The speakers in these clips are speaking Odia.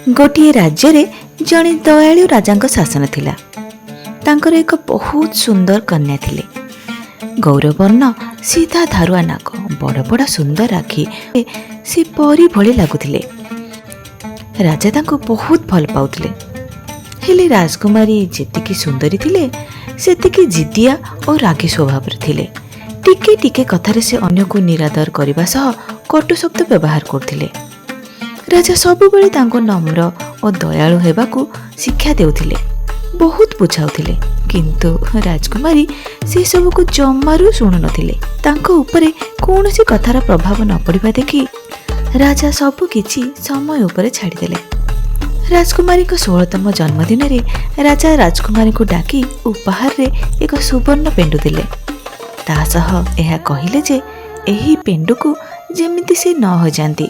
ଗୋଟିଏ ରାଜ୍ୟରେ ଜଣେ ଦୟାଳୁ ରାଜାଙ୍କ ଶାସନ ଥିଲା। ତାଙ୍କର ଏକ ବହୁତ ସୁନ୍ଦର କନ୍ୟା ଥିଲେ। ଗୌରବର୍ଣ୍ଣ, ସିଧା ଧାରୁଆ ନାକ, ବଡ଼ ବଡ଼ ସୁନ୍ଦର ଆଖି, ସେ ପରୀ ଭଳି ଲାଗୁଥିଲେ। ରାଜା ତାଙ୍କୁ ବହୁତ ଭଲ ପାଉଥିଲେ। ହେଲେ ରାଜକୁମାରୀ ଯେତିକି ସୁନ୍ଦରୀ ଥିଲେ, ସେତିକି ଜିଦିଆ ଓ ରାଗୀ ସ୍ୱଭାବର ଥିଲେ। ଟିକେ ଟିକେ କଥାରେ ସେ ଅନ୍ୟକୁ ନିରାଦର କରିବା ସହ କଟୁ ଶବ୍ଦ ବ୍ୟବହାର କରୁଥିଲେ। ରାଜା ସବୁବେଳେ ତାଙ୍କୁ ନମ୍ର ଓ ଦୟାଳୁ ହେବାକୁ ଶିକ୍ଷା ଦେଉଥିଲେ, ବହୁତ ବୁଝାଉଥିଲେ। କିନ୍ତୁ ରାଜକୁମାରୀ ସେସବୁକୁ ଜମାରୁ ଶୁଣୁନଥିଲେ। ତାଙ୍କ ଉପରେ କୌଣସି କଥାର ପ୍ରଭାବ ନ ପଡ଼ିବା ଦେଖି ରାଜା ସବୁ କିଛି ସମୟ ଉପରେ ଛାଡ଼ିଦେଲେ। ରାଜକୁମାରୀଙ୍କ 16ତମ ଜନ୍ମଦିନରେ ରାଜା ରାଜକୁମାରୀଙ୍କୁ ଡାକି ଉପହାରରେ ଏକ ସୁବର୍ଣ୍ଣ ପେଣ୍ଡୁ ଦେଲେ। ତା ସହ ଏହା କହିଲେ ଯେ ଏହି ପେଣ୍ଡୁକୁ ଯେମିତି ସେ ନ ହଜାନ୍ତି।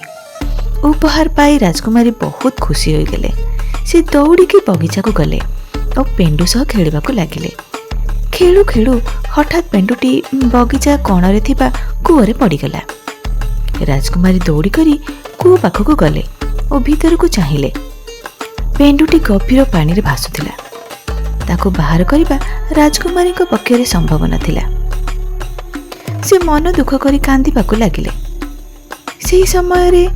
ଉପହାର ପାଇ ରାଜକୁମାରୀ ବହୁତ ଖୁସି ହୋଇଗଲେ। ସେ ଦୌଡ଼ିକି ବଗିଚାକୁ ଗଲେ ଓ ପେଣ୍ଡୁ ସହ ଖେଳିବାକୁ ଲାଗିଲେ। ଖେଳୁ ଖେଳୁ ହଠାତ୍ ପେଣ୍ଡୁଟି ବଗିଚା କୋଣରେ ଥିବା କୂଅରେ ପଡ଼ିଗଲା। ରାଜକୁମାରୀ ଦୌଡ଼ି କରି କୂଅ ପାଖକୁ ଗଲେ ଓ ଭିତରକୁ ଚାହିଁଲେ। ପେଣ୍ଡୁଟି ଗଭୀର ପାଣିରେ ଭାସୁଥିଲା। ତାକୁ ବାହାର କରିବା ରାଜକୁମାରୀଙ୍କ ପକ୍ଷରେ ସମ୍ଭବ ନଥିଲା। ସେ ମନ ଦୁଃଖ କରି କାନ୍ଦିବାକୁ ଲାଗିଲେ। ସେହି ସମୟରେ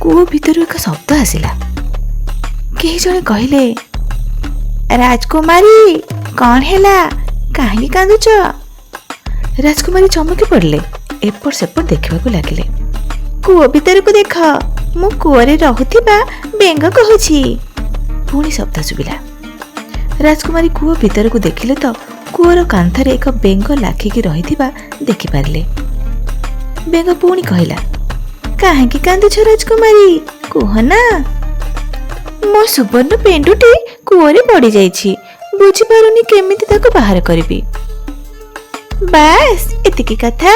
କୂଅ ଭିତରୁ ଏକ ଶବ୍ଦ ଆସିଲା। କେହି ଜଣେ କହିଲେ, "ରାଜକୁମାରୀ, କ'ଣ ହେଲା? କାହିଁକି କାନ୍ଦୁଛ?" ରାଜକୁମାରୀ ଚମକି ପଡ଼ିଲେ। ଏପଟ ସେପଟ ଦେଖିବାକୁ ଲାଗିଲେ। "କୂଅ ଭିତରକୁ ଦେଖ, ମୁଁ କୂଅରେ ରହୁଥିବା ବେଙ୍ଗ କହୁଛି।" ପୁଣି ଶବ୍ଦ ଶୁଭିଲା। ରାଜକୁମାରୀ କୂଅ ଭିତରକୁ ଦେଖିଲେ ତ କୂଅର କାନ୍ଥରେ ଏକ ବେଙ୍ଗ ଲାଖିକି ରହିଥିବା ଦେଖିପାରିଲେ। ବେଙ୍ଗ ପୁଣି କହିଲା, "କାହିଁକି କାନ୍ଦୁଛ ରାଜକୁମାରୀ, କୁହ ନା?" "ମୋ ସୁବର୍ଣ୍ଣ ପେଣ୍ଡୁଟି କୂଅରେ ପଡ଼ିଯାଇଛି। ବୁଝିପାରୁନି କେମିତି ତାକୁ ବାହାର କରିବି।" "ବାସ୍, ଏତିକି କଥା?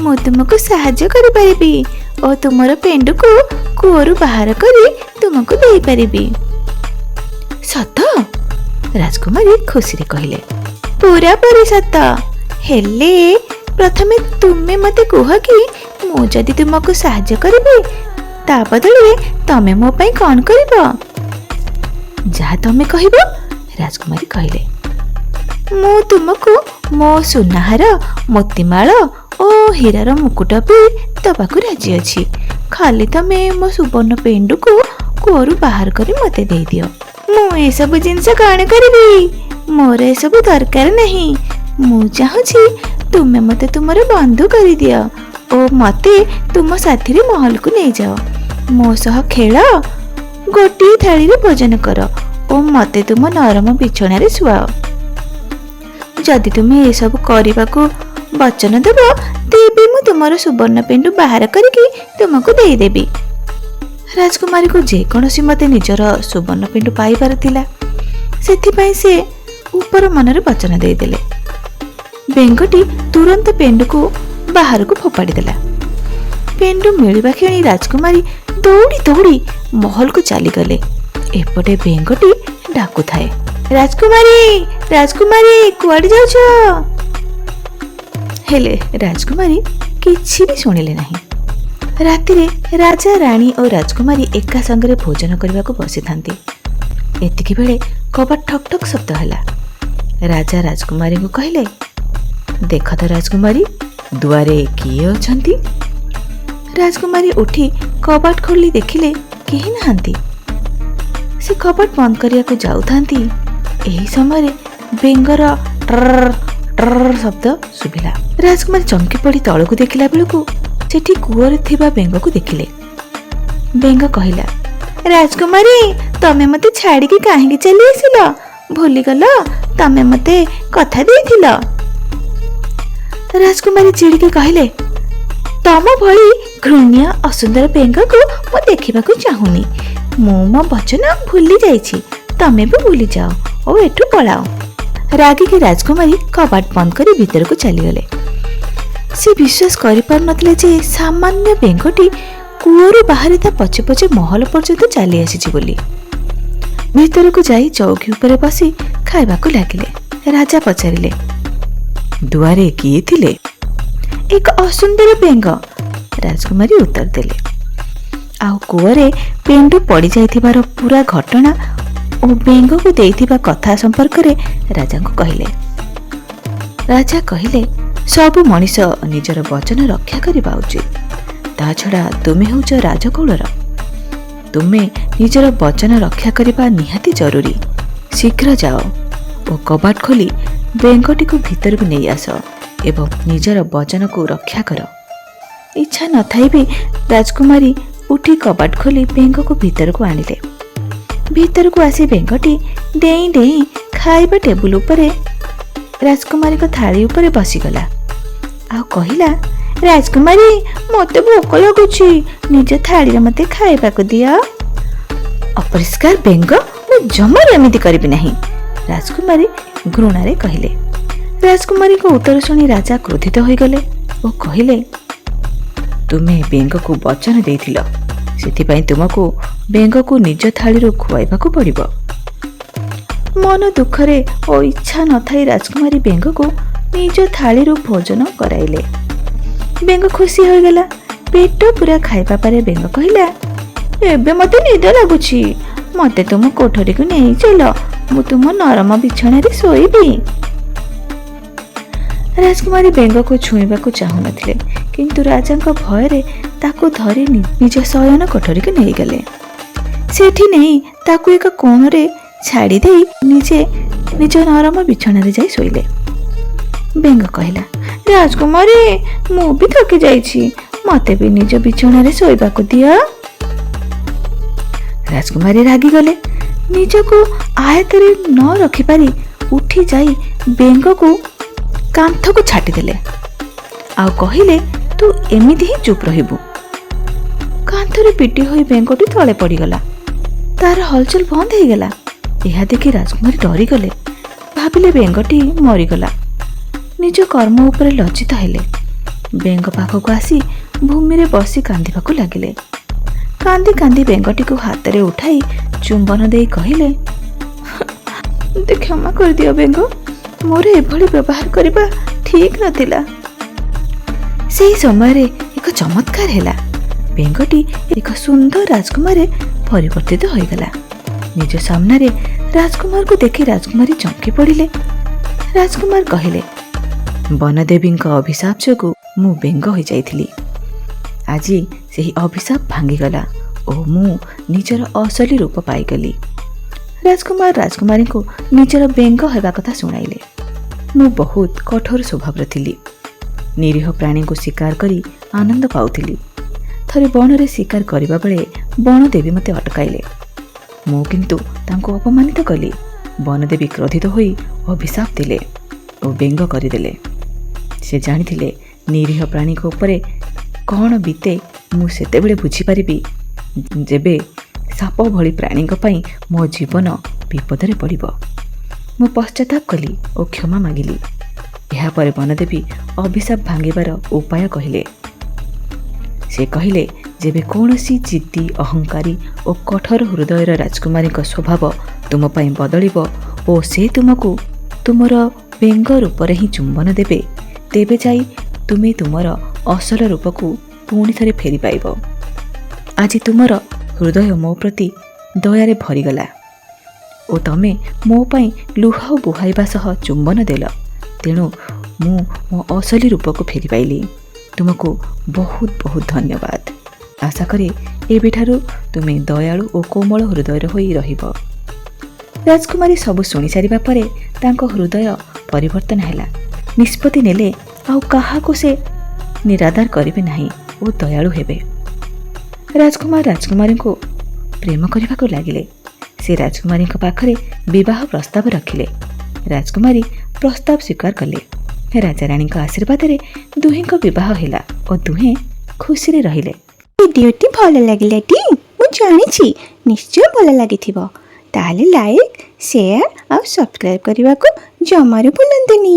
ମୁଁ ତୁମକୁ ସାହାଯ୍ୟ କରିପାରିବି ଓ ତୁମର ପେଣ୍ଡୁକୁ କୂଅରୁ ବାହାର କରି ତୁମକୁ ଦେଇପାରିବି।" "ସତ?" ରାଜକୁମାରୀ ଖୁସିରେ କହିଲେ। "ପୁରାପୁରି ସତ। ହେଲେ ପ୍ରଥମେ ତୁମେ ମୋତେ କୁହ କି ମୁଁ ଯଦି ତୁମକୁ ସାହାଯ୍ୟ କରିବି, ତା ବଦଳରେ ତମେ ମୋ ପାଇଁ କ'ଣ କରିବ?" "ଯାହା ତମେ କହିବ," ରାଜକୁମାରୀ କହିଲେ। "ମୁଁ ତୁମକୁ ମୋ ସୁନାହାର, ମୋତିମାଳ ଓ ହୀରାର ମୁକୁଟ ବି ଦେବାକୁ ରାଜି ଅଛି। ଖାଲି ତମେ ମୋ ସୁବର୍ଣ୍ଣ ପେଣ୍ଡୁକୁ କୂଅରୁ ବାହାର କରି ମୋତେ ଦେଇଦିଅ।" "ମୁଁ ଏସବୁ ଜିନିଷ କ'ଣ କରିବି? ମୋର ଏସବୁ ଦରକାର ନାହିଁ। ମୁଁ ଚାହୁଁଛି ତୁମେ ମୋତେ ତୁମର ବନ୍ଧୁ କରିଦିଅ ଓ ମୋତେ ତୁମ ସାଥିରେ ମହଲକୁ ନେଇଯାଅ। ମୋ ସହ ଖେଳ, ଗୋଟିଏ ଥାଳିରେ ଭୋଜନ କର ଓ ମୋତେ ତୁମ ନରମ ବିଛଣାରେ ଶୁଆଅ। ଯଦି ତୁମେ ଏସବୁ କରିବାକୁ ବଚନ ଦେବ, ତେବେ ମୁଁ ତୁମର ସୁବର୍ଣ୍ଣ ପେଣ୍ଡୁ ବାହାର କରିକି ତୁମକୁ ଦେଇଦେବି।" ରାଜକୁମାରୀକୁ ଯେକୌଣସି ମତେ ନିଜର ସୁବର୍ଣ୍ଣ ପେଣ୍ଡୁ ପାଇବାର ଥିଲା। ସେଥିପାଇଁ ସେ ଉପର ମନରେ ବଚନ ଦେଇଦେଲେ। ବେଙ୍ଗଟି ତୁରନ୍ତ ପେଣ୍ଡୁକୁ ବାହାରକୁ ଫୋପାଡ଼ି ଦେଲା। ପେଣ୍ଡୁ ମିଳିବା କ୍ଷଣି ରାଜକୁମାରୀ ଦୌଡ଼ି ଦୌଡ଼ି ମହଲକୁ ଚାଲିଗଲେ। ଏପଟେ ବେଙ୍ଗଟି ଡାକୁଥାଏ, "ରାଜକୁମାରୀ, ରାଜକୁମାରୀ, କୁଆଡ଼େ ଯାଉଛ?" ହେଲେ ରାଜକୁମାରୀ କିଛି ବି ଶୁଣିଲେ ନାହିଁ। ରାତିରେ ରାଜା, ରାଣୀ ଓ ରାଜକୁମାରୀ ଏକା ସାଙ୍ଗରେ ଭୋଜନ କରିବାକୁ ବସିଥାନ୍ତି। ଏତିକି ବେଳେ କବାଟ ଠକ୍ ଠକ୍ ଶବ୍ଦ ହେଲା। ରାଜା ରାଜକୁମାରୀଙ୍କୁ କହିଲେ, "ଦେଖ ତ ରାଜକୁମାରୀ, ଦୁଆରେ କିଏ ଅଛନ୍ତି?" ରାଜକୁମାରୀ ଉଠି କବାଟ ଖୋଲି ଦେଖିଲେ କେହି ନାହାନ୍ତି। ସେ କବାଟ ବନ୍ଦ କରିବାକୁ ଯାଉଥାନ୍ତି, ଏହି ସମୟରେ ବେଙ୍ଗର ଟ୍ରର୍ ଟ୍ରର୍ ଶବ୍ଦ ଶୁଭିଲା। ରାଜକୁମାରୀ ଚମକି ପଡ଼ି ତଳକୁ ଦେଖିଲା ବେଳକୁ ସେଠି କୂଅରେ ଥିବା ବେଙ୍ଗକୁ ଦେଖିଲେ। ବେଙ୍ଗ କହିଲା, "ରାଜକୁମାରୀ, ତମେ ମୋତେ ଛାଡ଼ିକି କାହିଁକି ଚାଲି ଆସିଲ? ଭୁଲିଗଲ ତମେ ମୋତେ କଥା ଦେଇଥିଲ?" ରାଜକୁମାରୀ ଚିଡ଼ିକି କହିଲେ, "ତମ ଭଳି ଘୃଣ୍ୟ ଅସୁନ୍ଦର ବେଙ୍ଗକୁ ମୁଁ ଦେଖିବାକୁ ଚାହୁଁନି। ମୁଁ ମୋ ବଚନ ଭୁଲି ଯାଇଛି, ତମେ ବି ଭୁଲିଯାଅ ଓ ଏଠୁ ପଳାଅ।" ରାଗିକି ରାଜକୁମାରୀ କବାଟ ବନ୍ଦ କରି ଭିତରକୁ ଚାଲିଗଲେ। ସେ ବିଶ୍ୱାସ କରିପାରୁନଥିଲେ ଯେ ସାମାନ୍ୟ ବେଙ୍ଗଟି କୂଅରୁ ବାହାରି ତା ପଛେ ପଛେ ମହଲ ପର୍ଯ୍ୟନ୍ତ ଚାଲି ଆସିଛି ବୋଲି। ଭିତରକୁ ଯାଇ ଚୌକି ଉପରେ ବସି ଖାଇବାକୁ ଲାଗିଲେ। ରାଜା ପଚାରିଲେ, "ଦୁଆରେ କିଏ ଥିଲେ?" "ଏକ ଅସୁନ୍ଦର ବେଙ୍ଗ," ରାଜକୁମାରୀ ଉତ୍ତର ଦେଲେ। ଆଉ କୂଅରେ ପେଣ୍ଡୁ ପଡ଼ିଯାଇଥିବାର ପୁରା ଘଟଣା ଓ ବେଙ୍ଗକୁ ଦେଇଥିବା କଥା ସମ୍ପର୍କରେ ରାଜାଙ୍କୁ କହିଲେ। ରାଜା କହିଲେ, ସବୁ ମଣିଷ ନିଜର ବଚନ ରକ୍ଷା କରିବା ଉଚିତ। ତା ଛଡ଼ା ତୁମେ ହେଉଛ ରାଜକୁଳର, ତୁମେ ନିଜର ବଚନ ରକ୍ଷା କରିବା ନିହାତି ଜରୁରୀ। ଶୀଘ୍ର ଯାଅ ଓ କବାଟ ଖୋଲି ବେଙ୍ଗଟିକୁ ଭିତରକୁ ନେଇ ଆସ ଏବଂ ନିଜର ବଚନକୁ ରକ୍ଷା କର। ଇଚ୍ଛା ନଥାଇ ବି ରାଜକୁମାରୀ ଉଠି କବାଟ ଖୋଲି ବେଙ୍ଗକୁ ଭିତରକୁ ଆଣିଲେ। ଭିତରକୁ ଆସି ବେଙ୍ଗଟି ଡେଇଁ ଡେଇଁ ଖାଇବା ଟେବୁଲ ଉପରେ ରାଜକୁମାରୀଙ୍କ ଥାଳି ଉପରେ ବସିଗଲା ଆଉ କହିଲା, ରାଜକୁମାରୀ, ମୋତେ ଭୋକ ଲାଗୁଛି, ନିଜ ଥାଳିରେ ମୋତେ ଖାଇବାକୁ ଦିଅ। ଅପରିଷ୍କାର ବେଙ୍ଗ, ମୁଁ ଜମାରୁ ଏମିତି କରିବି ନାହିଁ, ରାଜକୁମାରୀ ଘୃଣାରେ କହିଲେ। ରାଜକୁମାରୀଙ୍କ ଉତ୍ତର ଶୁଣି ରାଜା କ୍ରୋଧିତ ହୋଇଗଲେ ଓ କହିଲେ, ତୁମେ ବେଙ୍ଗକୁ ବଚନ ଦେଇଥିଲ, ସେଥିପାଇଁ ତୁମକୁ ବେଙ୍ଗକୁ ନିଜ ଥାଳିରୁ ଖୁଆଇବାକୁ ପଡ଼ିବ। ମନ ଦୁଃଖରେ ଓ ଇଚ୍ଛା ନଥାଇ ରାଜକୁମାରୀ ବେଙ୍ଗକୁ ନିଜ ଥାଳିରୁ ଭୋଜନ କରାଇଲେ। ବେଙ୍ଗ ଖୁସି ହୋଇଗଲା। ପେଟ ପୁରା ଖାଇବା ପରେ ବେଙ୍ଗ କହିଲା, ଏବେ ମୋତେ ନିଦ ଲାଗୁଛି, ମୋତେ ତୁମ କୋଠରୀକୁ ନେଇ ଚାଲ, ମୁଁ ତୁମ ନରମ ବିଛଣାରେ ଶୋଇବି। ରାଜକୁମାରୀ ବେଙ୍ଗକୁ ଛୁଇଁବାକୁ ଚାହୁଁନଥିଲେ, କିନ୍ତୁ ରାଜାଙ୍କ ଭୟରେ ତାକୁ ଧରି ନିଜ ଶୟନ କୋଠରୀକୁ ନେଇଗଲେ। ସେଠି ନେଇ ତାକୁ ଏକ କୋଣରେ ଛାଡ଼ି ଦେଇ ନିଜେ ନିଜ ନରମ ବିଛଣାରେ ଯାଇ ଶୋଇଲେ। ବେଙ୍ଗ କହିଲା, ରାଜକୁମାରୀ, ମୁଁ ବି ଥକି ଯାଇଛି, ମୋତେ ବି ନିଜ ବିଛଣାରେ ଶୋଇବାକୁ ଦିଅ। ରାଜକୁମାରୀ ରାଗିଗଲେ। ନିଜକୁ ଆୟତରେ ନ ରଖିପାରି ଉଠି ଯାଇ ବେଙ୍ଗକୁ କାନ୍ଥକୁ ଛାଟିଦେଲେ ଆଉ କହିଲେ, ତୁ ଏମିତି ହିଁ ଚୁପ୍ ରହିବୁ। କାନ୍ଥରେ ପିଟି ହୋଇ ବେଙ୍ଗଟି ତଳେ ପଡ଼ିଗଲା। ତାର ହଲଚଲ ବନ୍ଦ ହେଇଗଲା। ଏହା ଦେଖି ରାଜକୁମାରୀ ଡରିଗଲେ। ଭାବିଲେ ବେଙ୍ଗଟି ମରିଗଲା। ନିଜ କର୍ମ ଉପରେ ଲଜ୍ଜିତ ହେଲେ। ବେଙ୍ଗ ପାଖକୁ ଆସି ଭୂମିରେ ବସି କାନ୍ଦିବାକୁ ଲାଗିଲେ। କାନ୍ଦି କାନ୍ଦି ବେଙ୍ଗଟିକୁ ହାତରେ ଉଠାଇ ଚୁମ୍ବନ ଦେଇ କହିଲେ, ମୋତେ କ୍ଷମା କରିଦିଅ ବେଙ୍ଗ, ମୋର ଏଭଳି ବ୍ୟବହାର କରିବା ଠିକ୍ ନଥିଲା। ସେହି ସମୟରେ ଏକ ଚମତ୍କାର ହେଲା। ବେଙ୍ଗଟି ଏକ ସୁନ୍ଦର ରାଜକୁମାରରେ ପରିବର୍ତ୍ତିତ ହୋଇଗଲା। ନିଜ ସାମ୍ନାରେ ରାଜକୁମାରକୁ ଦେଖି ରାଜକୁମାରୀ ଚମକି ପଡ଼ିଲେ। ରାଜକୁମାର କହିଲେ, ବନଦେବୀଙ୍କ ଅଭିଶାପ ଯୋଗୁଁ ମୁଁ ବେଙ୍ଗ ହୋଇଯାଇଥିଲି। ଆଜି ସେହି ଅଭିଶାପ ଭାଙ୍ଗିଗଲା ଓ ମୁଁ ନିଜର ଅସଲି ରୂପ ପାଇଗଲି। ରାଜକୁମାର ରାଜକୁମାରୀଙ୍କୁ ନିଜର ବେଙ୍ଗ ହେବା କଥା ଶୁଣାଇଲେ। ମୁଁ ବହୁତ କଠୋର ସ୍ୱଭାବର ଥିଲି। ନିରୀହ ପ୍ରାଣୀଙ୍କୁ ଶିକାର କରି ଆନନ୍ଦ ପାଉଥିଲି। ଥରେ ବଣରେ ଶିକାର କରିବା ବେଳେ ବଣଦେବୀ ମୋତେ ଅଟକାଇଲେ। ମୁଁ କିନ୍ତୁ ତାଙ୍କୁ ଅପମାନିତ କଲି। ବନଦେବୀ କ୍ରୋଧିତ ହୋଇ ଅଭିଶାପ ଦେଲେ ଓ ବେଙ୍ଗ କରିଦେଲେ। ସେ ଜାଣିଥିଲେ ନିରୀହ ପ୍ରାଣୀଙ୍କ ଉପରେ କ'ଣ ବିତେ ମୁଁ ସେତେବେଳେ ବୁଝିପାରିବି, ଯେବେ ସାପ ଭଳି ପ୍ରାଣୀଙ୍କ ପାଇଁ ମୋ ଜୀବନ ବିପଦରେ ପଡ଼ିବ। ମୁଁ ପଶ୍ଚାତାପ କଲି ଓ କ୍ଷମା ମାଗିଲି। ଏହାପରେ ବନଦେବୀ ଅଭିଶାପ ଭାଙ୍ଗିବାର ଉପାୟ କହିଲେ। ସେ କହିଲେ, ଯେବେ କୌଣସି ଜିଦ୍ଦି, ଅହଙ୍କାରୀ ଓ କଠୋର ହୃଦୟର ରାଜକୁମାରୀଙ୍କ ସ୍ୱଭାବ ତୁମ ପାଇଁ ବଦଳିବ ଓ ସେ ତୁମକୁ ତୁମର ବେଙ୍ଗ ରୂପରେ ହିଁ ଚୁମ୍ବନ ଦେବେ, ତେବେ ଯାଇ ତୁମେ ତୁମର ଅସଲ ରୂପକୁ ପୁଣି ଥରେ ଫେରି ପାଇବ। ଆଜି ତୁମର ହୃଦୟ ମୋ ପ୍ରତି ଦୟାରେ ଭରିଗଲା ଓ ତମେ ମୋ ପାଇଁ ଲୁହ ବୁହାଇବା ସହ ଚୁମ୍ବନ ଦେଲ, ତେଣୁ ମୁଁ ମୋ ଅସଲି ରୂପକୁ ଫେରି ପାଇଲି। ତୁମକୁ ବହୁତ ବହୁତ ଧନ୍ୟବାଦ। ଆଶା କରେ ଏବେଠାରୁ ତୁମେ ଦୟାଳୁ ଓ କୋମଳ ହୃଦୟର ହୋଇ ରହିବ। ରାଜକୁମାରୀ ସବୁ ଶୁଣି ସାରିବା ପରେ ତାଙ୍କ ହୃଦୟ ପରିବର୍ତ୍ତନ ହେଲା। ନିଷ୍ପତ୍ତି ନେଲେ ଆଉ କାହାକୁ ସେ ନିରାଦର କରିବେ ନାହିଁ ଓ ଦୟାଳୁ ହେବେ। ରାଜକୁମାର ରାଜକୁମାରୀଙ୍କୁ ପ୍ରେମ କରିବାକୁ ଲାଗିଲେ। ସେ ରାଜକୁମାରୀଙ୍କ ପାଖରେ ବିବାହ ପ୍ରସ୍ତାବ ରଖିଲେ। ରାଜକୁମାରୀ ପ୍ରସ୍ତାବ ସ୍ୱୀକାର କଲେ। ରାଜାରାଣୀଙ୍କ ଆଶୀର୍ବାଦରେ ଦୁହିଁଙ୍କ ବିବାହ ହେଲା ଓ ଦୁହେଁ ଖୁସିରେ ରହିଲେ। ଭିଡ଼ିଓଟି ଭଲ ଲାଗିଲାଟି? ମୁଁ ଜାଣିଛି ନିଶ୍ଚୟ ଭଲ ଲାଗିଥିବ। ତାହେଲେ ଲାଇକ୍, ସେୟାର ଆଉ ସବସ୍କ୍ରାଇବ୍ କରିବାକୁ ଜମାରୁ ଭୁଲନ୍ତୁନି।